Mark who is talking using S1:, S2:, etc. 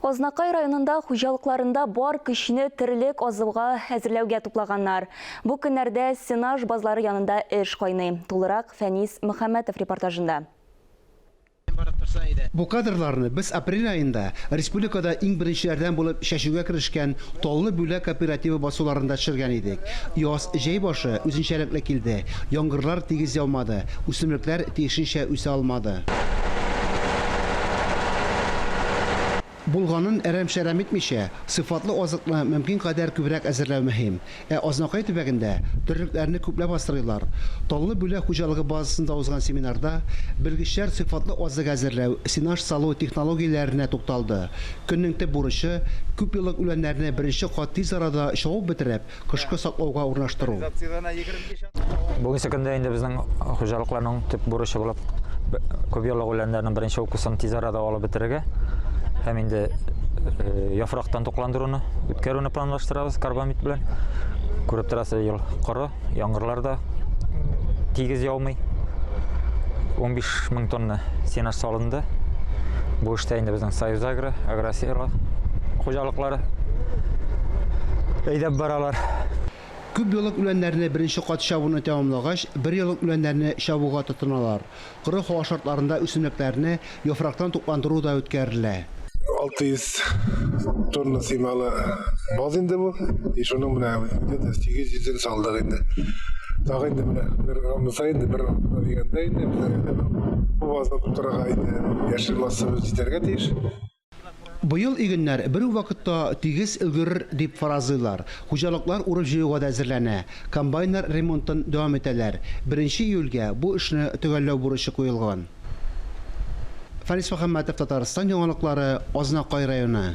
S1: Азнакай районында хуҗалыкларында бар көчне терлек азыгы әзерләүгә туплаганнар. Бу көннәрдә сенаж базлары янында эш кайный. Тулырак Фәнис Мөхәммәтов репортажында.
S2: Бу кадрларны без апрель аенда республикада иң беренчеләрдән булып чәчүгә керешкән Таллы Бүләк кооперативы басуларында төшергән идек. Яз, җәй башы үзенчәлекле килде, яңгырлар тигез яумады, үсемлекләр тиешенчә үсә алмады. Булганын әрәм-шәрәм итмичә, сыйфатлы азыкны мөмкин кадәр күбрәк әзерләү мөһим. Ә Азнакай төбәгендә терлекләрне күпләп асрыйлар. Таллы Бүләк хуҗалыгы базасында узган семинарда белгечләр сыйфатлы азык әзерләү, сенаж салу технологияләренә тукталды. Көннең төп бурычы, күпьеллык үләннәрне беренче кат тиз арада чабып бетереп, кышкы саклауга урнаштыру.
S3: Бүгенге көндә инде безнең хуҗалыкларның төп бурычы булып күпьеллык үләннәрнең беренче укусын тиз арада алып бетерергә һәм инде э, яфрактан тукландыруны үткәрүне планлаштырабыз карбамид белән. Күреп торасыз, ел коры, яңгырлар да тигез яумый. 15 мең тонна сенаж салынды. Бу эштә инде безнең Союз Агро, Агросила хуҗалыклары әйдәп баралар.
S2: Күпьеллык үләннәрне беренче кат чабуны тәмамлагач, берьеллык үләннәрне чабуга тотыналар. Коры һава шартларында үсемлекләрне яфрактан тукландыру да үткәрелә.
S4: 600 тонна сыймалы баз инде бу. И шуның менә где-то 800-ен салдык инде. Тагы инде менә бер анысы инде бер атна дигәндә инде безнең инде бу базны тутырырга инде яшел массабыз җитәргә тиеш.
S2: Быел игеннәр бер үк вакытта тигез өлгерер дип фаразлыйлар. Хуҗалыклар урып-җыюга да әзерләнә. Комбайннар ремонтын дәвам итәләр. Беренче июльгә бу эшне төгәлләү бурычы куелган. Фәнис Мөхәммәтов, Татарстан яңалыклары, Азнакай районы.